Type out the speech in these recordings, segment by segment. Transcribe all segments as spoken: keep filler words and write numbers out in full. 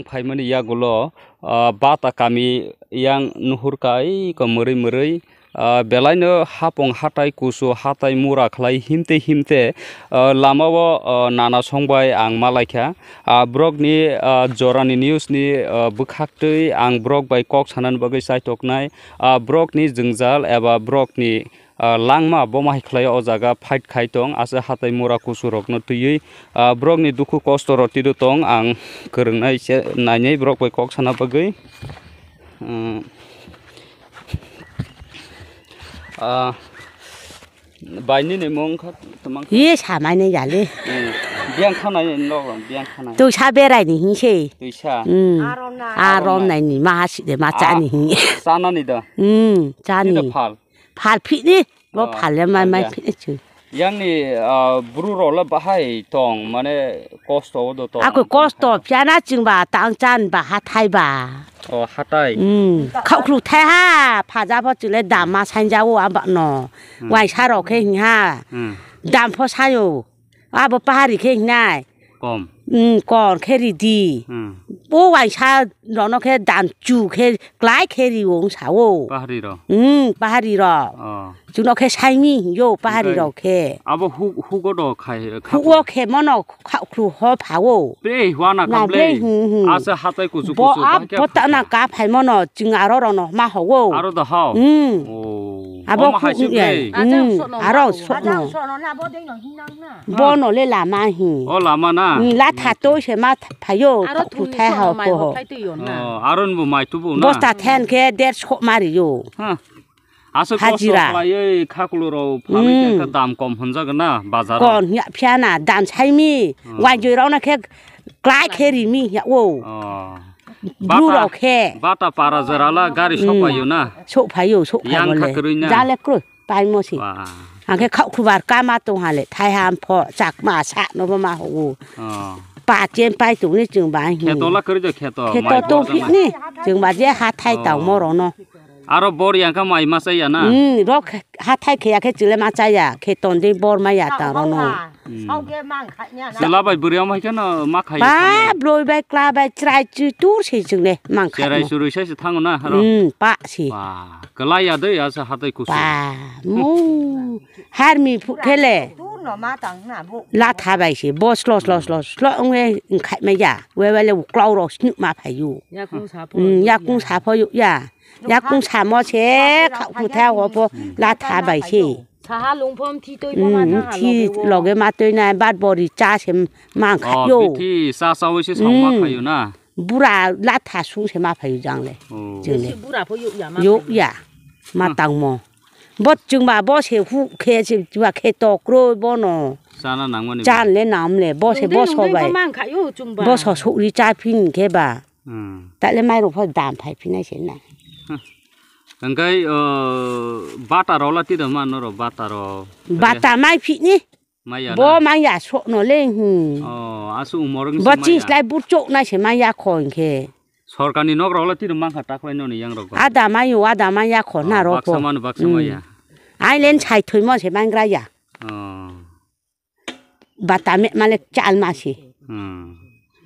Phaimani yagulo, ah, bata kami yang nuhur kai ko mwrwi mwrwi, ah, belaino hapung hatai kusu hatai mura khlai himte himte, ah, lamao, ah, nana songbai ang malaikha. Ah, borokni, ah, jorani news ni, ah, bwkhaktwi ang borok bai kok sanani bagwi chaitoknai. Ah, borokni jwngjal eba borokni ah, langma bo ma hai khlai o jaga fight khai tong, aswk hatai mura kusu rokno twiwi, ah, borokni dukhu kosto rok twido tong, ang kwrwngnai se nainai borok bai kok sana bagwi. Hmm. Ah, bai nini mung kha twmang kha? Ye samai nai jale. Hmm. Biyang khanai nok rok, biyang khanai. Twisa berai ni hing se. Twisa. Hmm. Arom nai. Arom nai ni ma hasi de ma cha ni hing. Chanani da. Hmm, chani. Twido phal. Phal phini, bo phal le mai mai phini chwng. Yangni, ah, bru rok le bahai tong, mane kosto o do tong. Ako kosto phiya na chwng ba tang chan ba hathai ba. O, hatai. Hmm. Khauklu thai ha, phaja pho chwng le dam ma sainja o aba no. Hmm. Waisa rok khe hing ha. Hmm. Dam pho sayo. Abo pahari khe hinai. Kom. Hmm, kom khe ridi. Hmm. Bo waisa rono khe dam chu khe klai khe rio wng sao. Pahari rok. Hmm, pahari rok. Oh. Chuno khe saimi yo pahari rok khe. Abo hu-, hugo do khai, khai. Hugo khe mono khauklu ho phao. Bre hwana na kam bre ble. Hmm, hmm. Asa hatai kuchu bo kuchu ab bahai khe bota na phai. Ka phai mono chwng aro rono ma ho. Aro do ho. Hmm. Oh. Abo omo hai khu se ya. Bre. Hmm, aro sokno. Bono le lama hi. O lama na. Hmm, latha toi se ma th-, phayo, aro khauklu thai ha pho. Oh, aro nbo mai tubu na. Bosta then khe der sok mari yo. Ha. Aswk kosto hajira. Khlaiwi khauklu rok phalwi khe dam kom hwnjak na bazar o. Kon ya phiya na dam saimi. Hmm. Wainjoi rok na khe klai khe rimi ya o. Oh. Bru rok khe. Bata para jora la gari sok phaio na. Hmm. Sok phaio, sok phaio le. Yang kha kwrwi na. Jale kwrwi. Paimo se. Ba. Ang khe khaukhubar kama tong ha le, thai ham pho, chakma sa no bo ma ho. Oh. Pa chen pai tong ni chwng ba hi. Kheto la kwrwi do kheto, kheto mai to bor phi jama. Ni, chwng ba je ha thai tong mo ro no. Aro bor yang kha mai ma cha ya na? Hmm, rok ha thai khe ya khe chwng le ma cha ya, kheto ni bor ma ya ta ro no. Hmm. Chwla bai bwrwi ama hai khe no ma khai. Ba, bloi bai, kla bai, chrai chwi tur se chwng le mang kha. Cherai churui sai se thango na, haro? Hmm, pa se. Ba. Kwlai ya dei, asa hatai kusu. Ba, mu, harmi phu-, khele. Latha bai se, bo slo, slo, slo, slo, wngwi wngkhai mai ya. Wai wai le uklau rok snu ma phai yu. Yakung sa pho. Hmm, yakung sa pho yu ya. Yakung samo se, kha-, kutha wo pho latha bai se. Saha lungphom thi toi pho ma tha ha loge wo. Hmm, thi loge ma toi na, bat bori cha se mang kha yo. Oh, bithi sa sa wi se song ma kha yo na. Bura latha sung se ma phaio jang le. Oh. Jeng le. Bisi bura pho yuk ya ma. Yuk ya. Ma tang mo. Bo chwng ba bo se hu khe se chwng ba khe to kroi bo no. Chana nang mani. Chan le nam le bo se bo so bai. Nungdeng nungdeng bo mang kha yo chwng ba. Bo so suk ri cha phin khe ba. Hmm. Ta le mai ro pho dam phai phinai se na. Huh. Hwnkhe, uh, bata ro la tida ma no ro bata ro. Bata mai phini. Maya na? Bo maya sokno le, hmm. Oh, asu umor wngse. Bo maya. Chis lai burchok nai se maya kho hwnkhe. Sorkarni nok rok le tiro mankha takhwlai noni yang rok. Ada mayo, ada maya kho na rok. Oh, baksa mano, baksa maya. Hmm. Ai len sai thoimo se mangra ya. Oh. Bata me male chal ma se. Hmm.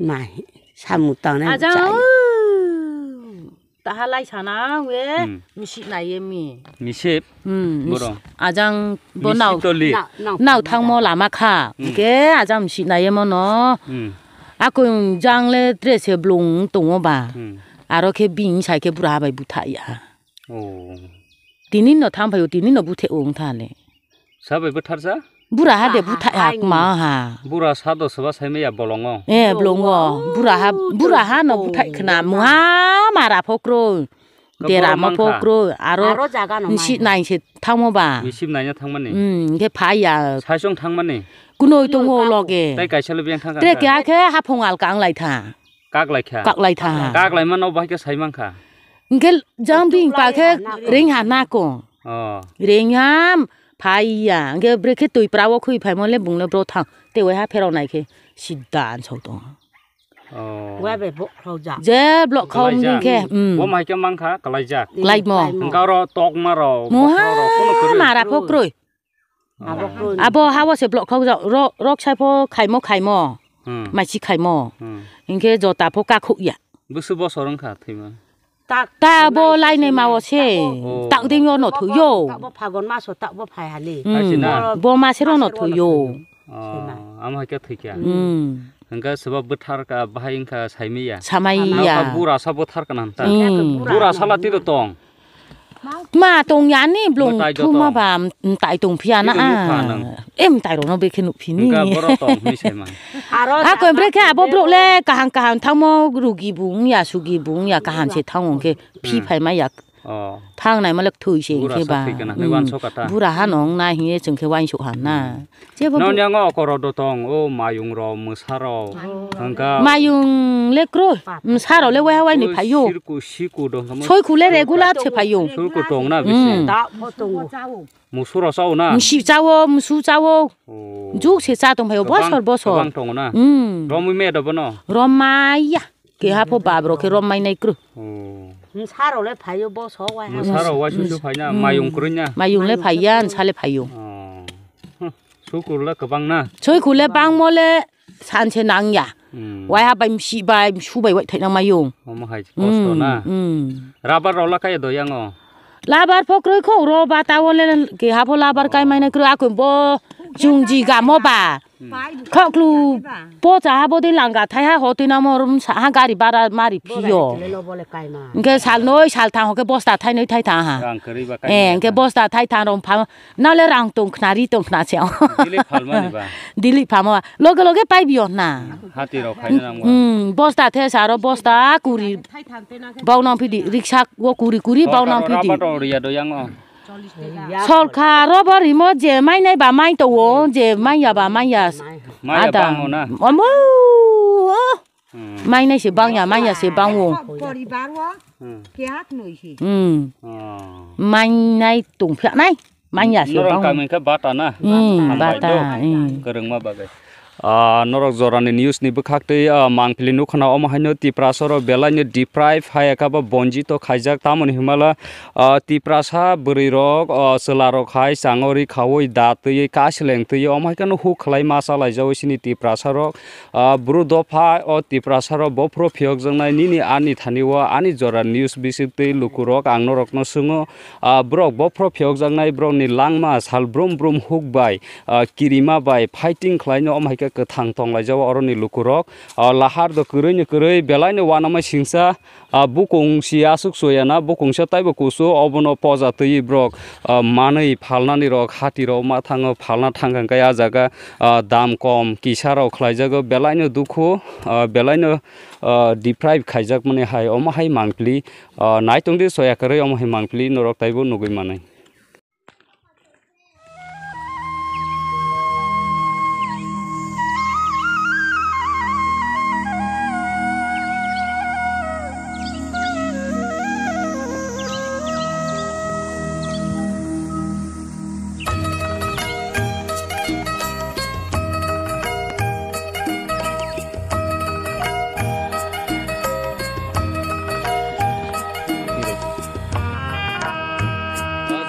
Ma he, samu tangnai. Ajang, chai. Taha lai sana we, hmm, misi nai ye mi. Misi? Hmm, borok. Ajang bo misi nao, toli. Nao, nao, nao thangmo lama kha. Hmm. Hwnkhe ajang misi nai ye mono. Hmm. Akung jang le dress he blung tongo ba. Hmm. Aro khe bini sai khe bura bai butha ya. Oh. Tini no tham phaio, tini no buthe ong tha le. Sabai bwtharsa? Bura ha de bwthai ha kma ha. Bura sa do soba sai maya bolongo. Eh, bolongo. Bura ha, bura ha no bwthai khna muha mara phokro. Dera mo phokro. Aro nsi nai se thangmo ba. Misip naina thangmani. Hmm, ke phai ya. Saisong thangmani. Kunoi tongo loge. Tai kaisa le biyang thangkha. Tre kya khe haphung al kang lai tha. Kak lai kha. Kak lai tha. Kak lai mano bai khe sai mankha. Hingke jang bini pa khe ring ha na ko. Oh. Ring ham phai ya. Hingke bwrwi khe twi pra o khui phai mo le bung le bro thang. Te wai ha pherok nai khe sida an sok tong. Oh. Wa be bo khlau ja. Je blok khau kalaijak. Ring khe. Mm. Bo mai khe mang kha kalaijak. Klai mo. Hingke aro tok ma rok. Mo ha mara pho kroi. Oh. Abo ha o se blok khau ja. Ro-, rok sai pho khaimo khaimo. Hmm. Mai si khaimo. Hmm. Hingke jota pho kakhuk ya. Bwswk bosor wngkha thwima? Tak ta bo thwinai lainai sisi mao ma, se. Tak bo, Oh. Tak ding yo no tak bo, thwio. Tak bo phagon maso tak bo phai hali. Hmm. Hai se na? Bo ma se ro no thwio. Oh, amo hai khe thwikha. Hmm. Hwnkhe swba bwthar ka bahai wngkha saimaya. Samaiya. Nokha bura sa bwthar kana hamta. Hmm. Bura sala tiro tong. Ma tong ya ni blong Mwtai thuma jotong. Ba, mtai tong phiya na. Tiro nukha nang. Em tai ro no bekhe nuk phini. Hwnkhe borok tong hwnwi saima. Aro a koi bre khe abo bro le kaham kaham thangmo rugi bung ya sugi bung ya kaham se thang wng khe phi Hmm. phai ma ya. Oh. Thang nai malak thui se Bura hwnkhe sa ba. Thwi kana hwnwi Hmm. Uansuk kha ta. Bura ha nong na hwnwi chwng khe uansuk ha na. Hmm. Jebo Noni bro- ang okoro do tong o mayung ro mwsa ro. Hwnkha Mayung le kroi. Mwsa ro le wai ha wai ni o phaio. Sirku siku do hwnkha mo. Soi khule regular se phaio. Sirku tong na bisi. Hmm. Da pho tongo. Musu ro chao na? Msi chao, musu chao. Oh. Juk se cha tong phaio, Kwbang, bosor, bosor. Kwbang tongo na? Hmm. Romwi me do bono? Romaiya. Keha pho bab rok khe romai nai kwrwi. Oh. Mwsa rok le phaio, bosok wai ha. Mwsa rok wai susu phai na, Hmm. mayung kwrwi na? Mayung le phaiya, nsa le phaio. Oh. Huh. Sukur le kwbang na? Soi khule bangmo le sanse nangya. Hmm. Wai ha bai msi bai, msu bai wai thai nang mayung. Omo hai kosto Hmm, na? Hmm. Rabar rok la kaya do yango? Labar pho kroi kho, ro ba ta o le keha pho labar kai mai nai kroi, akoi bo chwng ji gamo ba. Hmm. Khoklu pocha ha bodi langa thai ha hotwi namo rum sa ha gari bara mari phiyo. Hwnkhe sal noi sal thang hwnkhe bosta thai noi thai thang ha. Rang kwrwi ba kai Eh, hwnkhe bosta thai thang rom pha nale rang tong khna ri tong khna se. Dili phalmani ba. Dili phamo ba. Loge loge pai biyo na. Hati rok khai nang ba. Hmm, bosta the saro bosta kuri. Bau nang phidi riksa o kuri kuri bau nang phidi. Rabar rok riya do yango. Sorkar o bo rimo je mainai ba mai to o, je maiya ba maiya. Maiya Ada. Bango na. Omo. Hmm. Mainai se bangya, maiya se bango. Poribar o Hmm. Keha knoi se. Hmm. Oh. Mainai tongphya nai. Maiya se Norok bango. Kami khe bata na. Hmm, Hambai bata, do. Hmm. Kwrwngma bagwi. Ah, norok jorani news ni bwkhak twi, ah, mangpili nukha na omo haino Tiprasa rok belai no deprive hai kha ba bonjito khaijak tamoni himala, ah, Tiprasa bwrwi rok, ah, chwla rok hai changori khaui da twi kasileng twi omo hai kheno huk khlai ma chalai jaui sini Tiprasa rok, ah, bru dopha o Tiprasa rok bophro phiyok jaknai nini ani thani o ani jora news bisik twi luku rok ang norok no swngo, ah, borok bophro phiyok jaknai borok ni langma sal brum brum huk bai, ah, kirima bai fighting khlai no omo hai khe kwthang tong lai jago oro ni luku rok. Ah, lahar do kwrwi ni kwrwi belai no uanama singsa, ah, bukung si aswk soya na bukung se taibo kusu obono poja twi borok, ah, manwi phalnani rok hati rok ma thango phalna thang kha khe ah jaga, ah, dam kom kisa rok khlai jago belai no dukhu, ah, belai no, ah, deprive khaijak mani hai omo hai mangpili, ah, naitung di soya kwrwi omo hai mangpili norok taibo nugwi manwi.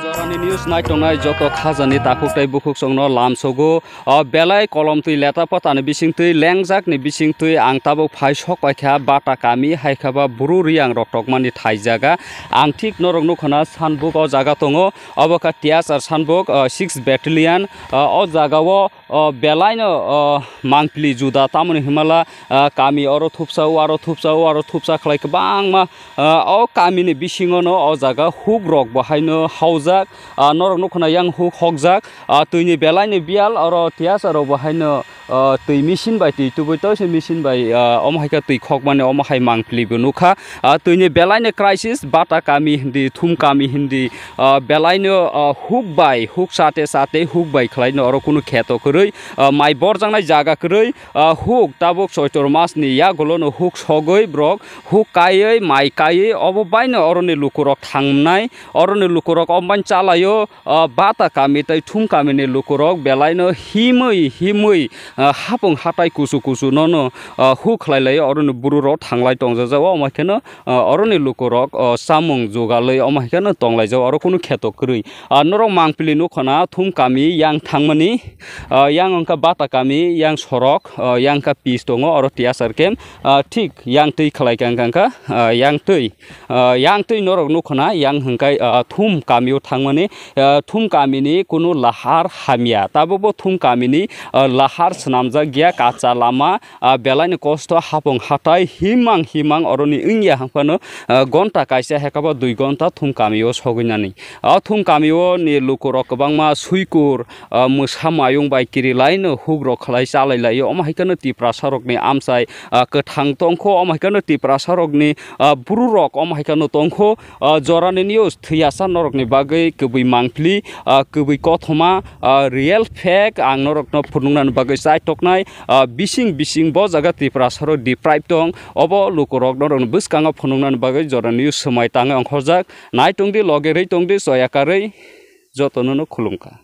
Jorani news nai tongnai joto khajani takhuk tei bukhuk songno lamsogo. O belai kolom twi leta potani bisingtwi lengjak ni bisingtwi ang tabuk phai sok paikha bata kami hai kha ba bru riyang rok tokmani thai jaga. Ang thik norok nukha na sanbuk o jaga tongo. Obo kha T S R sanbuk, o, six battalion, o, o jaga o, o, belai no, o, mangpili juda tamoni himala, o, kami oro thupsa o, aro thupsa o, aro thupsa khlai kwbangma, o, o kami ni bisingo no o jaga huk rok bo haino haujak, o, norok nukha na yang huk hokjak, o, twi ni belai ni biyal oro tiyasa rok bo haino, o, twi machine bai twi tubui toise machine bai, o, omo hai khe twi khokmani omo hai mangpili bo nukha. O, twi ni belai ni crisis bata kami hindi thum kami hindi, o, belai no, o, huk bai huk sate sate huk bai khlai no oro kunu kheto kwrwi, o, mai borjaknai jaga kwrwi, o, huk tabuk soitor mas ni yagulo no huk sogwi borok huk kaiwi mai kaiwi obo bai no oro ni luku rok thangnai oro ni luku rok omo bai chalai o. O bata kami tei thum kami ni lukurok belai no himwi himwi, ah, hapung hatai kusu kusu nono, ah, hu khlai lai, oroni buru rok thanglai tongjajago, omo kheno, ah, oroni luku rok, ah, samung jugalwi omo hai kheno tonglaijak, oro kunu kheto kwrwi. Ah, norok mangpili nukho na Thum kami yang thangmani, ah, yang wngkha Bata kami, yang sorok, ah, yang kha pitch tongo, oro tiyasar khe, ah, thik yang twi khlai kha, wngkha, ah, yang twi, ah, yang twi norok nukho na, yang hwnkhe, ah, Thum kamio thangmani, ah, Thum kamini kunu lahar hamya, tabukbo Thum kamini, ah, lahar swnamjak ya, kacha lama, ah, belaini kosto hapung hatai himang himang oroni wngya hwnphano, ah, gonta kaisa hekaba dui gonta Thum kamio sogwinani. O Thum kamio ni lukurok kwbangma suikur, ah, mwsa mayung bai kirilaino hugrok khlai chalai laio. Omo hai kheno Tiprasa rokni amchai, ah, kwthang tongkho. Omo hai kheno Tiprasa rokni, ah, buru rok omo hai kheno tongkho. Ah, jorani news thwiyasa norokni bagwi kwbwi mangpili, ah, kwbwi kothoma, ah, real fake ang norokno phunuknani bagwi chaitoknai, ah, bising bising bo jaga Tiprasa rok deprive tong. Obo lukurok norokni bwskango phunuknani bagwi jorani news swmai tangwi ongkhorjak. Nai tongdi, loge rwi tongdi, choya karwi jotono no khulumkha.